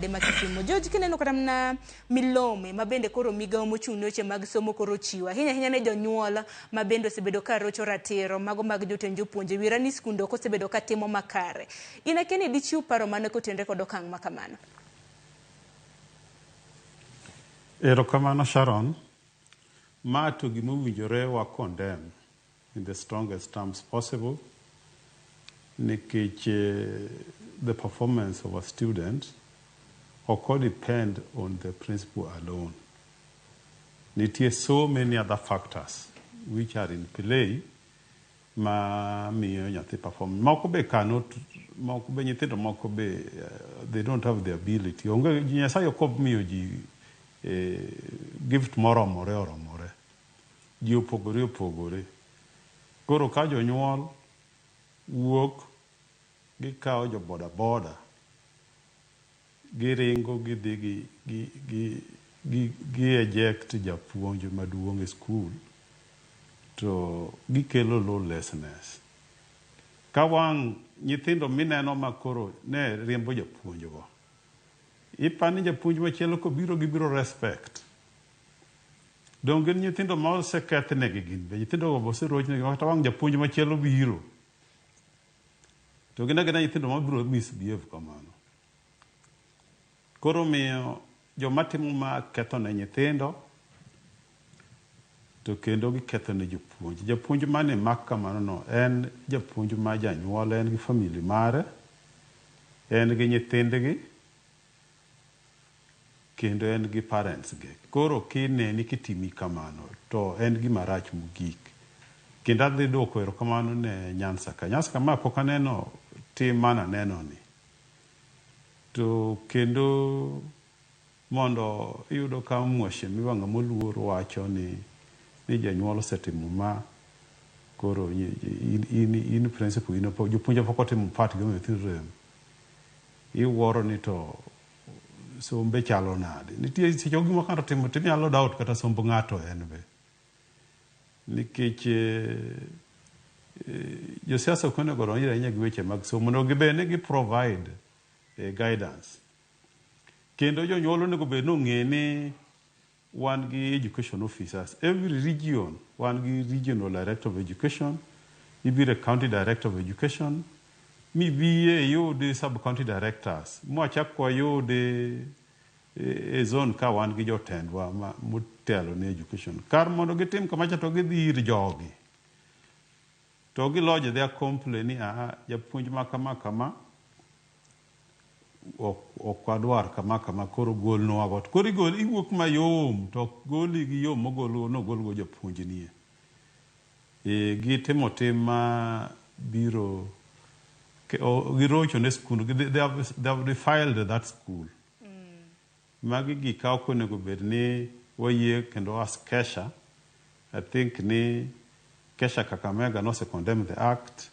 Ma Kisumo. George, kineno kata mana milome ma bende koro migawo mochung' ne weche mag somo koro ochiwo ahinya ahinya ne jonyuol ma bende osebedo ka rocho ratiro mago mag jotend jopuonje wira ni skunde ok osebedo ka timo makare. In akia ni dichiw paro mane kotenre kod okang' ma kamano? Erokamano, Sharon. Ma to gima owinjore wa condemn in the strongest terms possible, nikech the performance of a student ok depend on the principal alone. Nitie so many other factors which are in play ma miyo nyathi perform. Moko be cannot, moko be nyithindo moko be they don't have the ability. Onge Nyasaye ok omiyo ji gift moromore oromore. Ji opogore opogore. Koro ka jonyuol wuok gikawo jo boda boda giringo gidhi gi eject japuonj maduong' e skul to gikelo lawlessness. Ka wang' nyithindo mineno ma koro ne riembo japuonj go, ipani japuonj machielo kobiro gibiro respect. Dong gin nyithindo ma osekethnegi, gin be nyithindo go be oserochnegi, kata wang' japuonj machielo biro to gin agina nyithindo mabiro misbehave kamano. Koro miyo joma timo ma ketho ne nyithindo to kendo giketho ne jopuonj. Japuonj mane mak kamano no en japuonj ma janyuol, en gi family mare, en gi nyithindgi kendo en gi parents ge. Koro kineni kitimi kamano to en gima rach mogik. Kendo adhi duoko erokamano ne Nyanza ka. Nyanza ka ma pok aneno tim mananeno ni. To kendo mondo iyudo ka mheshimiwa ng'ama oluor wacho ni janyuol osetimo ma, koro in principal, in jopuonj pok otimo part gi, omiyo nyithindo rem. Iwuoro ni to sombe chalo nade? Nitie seche moko gima ng'ato timo tinyalo doubt kata somb ng'ato en be. Nikech josiasa ok onego odonjre ahinya gi weche mag somo, onego gibed ni gi provide guidance. Kendo jonyuol onego bed ni ong'e ni wan gi education officers. Every region wan gi regional director of education, ibiro e county director of education, mibiye iyud sub county directors, mwachak wayud e zone ka wan gi jotendwa motelo ne education. Kar mondo gitim kamacha to gidhi ir jogi. To gi lodge their complaint ni aha, japuonj ma kama kama ok wadwar kama kama, koro golnwa go. Koro igol iwuok mayom to ok goli gi yo mogol nogol go japuonj nie. Gitimo tim ma biro girocho ne skul, they have defiled that school. Magi gik ka ok onego bed ni wayie kendo as KESSHA, I think ni KESSHA Kakamega nose condemn the act.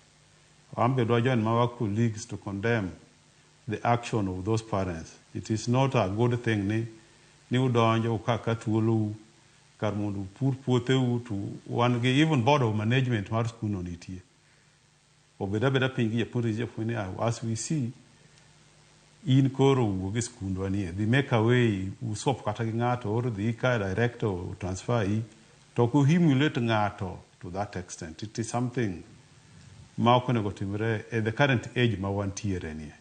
Wan be dwa join our colleagues to condemn the action of those parents. It is not a good thing ni udonjo uka ka thuolou kar mondo upur puotheu, to wan gi even board of management mar skul no nitie. Obed abeda piny gi japuonj japuonj ni as we see in koro wuog e skundwa nie dhi make a way, uswap kata gi ng'ato or dhi ka director transfer i, to ok humiliate ng'ato to that extent. It is something ma ok onego timre e the current age ma wantiere nie.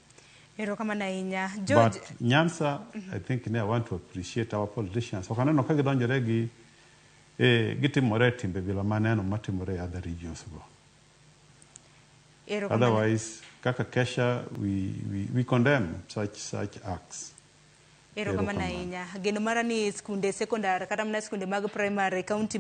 Erokamano ahinya, George. But Nyanza, I think ne I want to appreciate our politicians. Ok aneno ka gidonjore gi gitimore e timbe bila maneno matimore e other regions go. Erokamano. Otherwise, kaka KESSHA, we condemn such acts. Erokamano Erokamano. ahinya. Geno mara ni skunde sekondar kata mana skunde mag primary county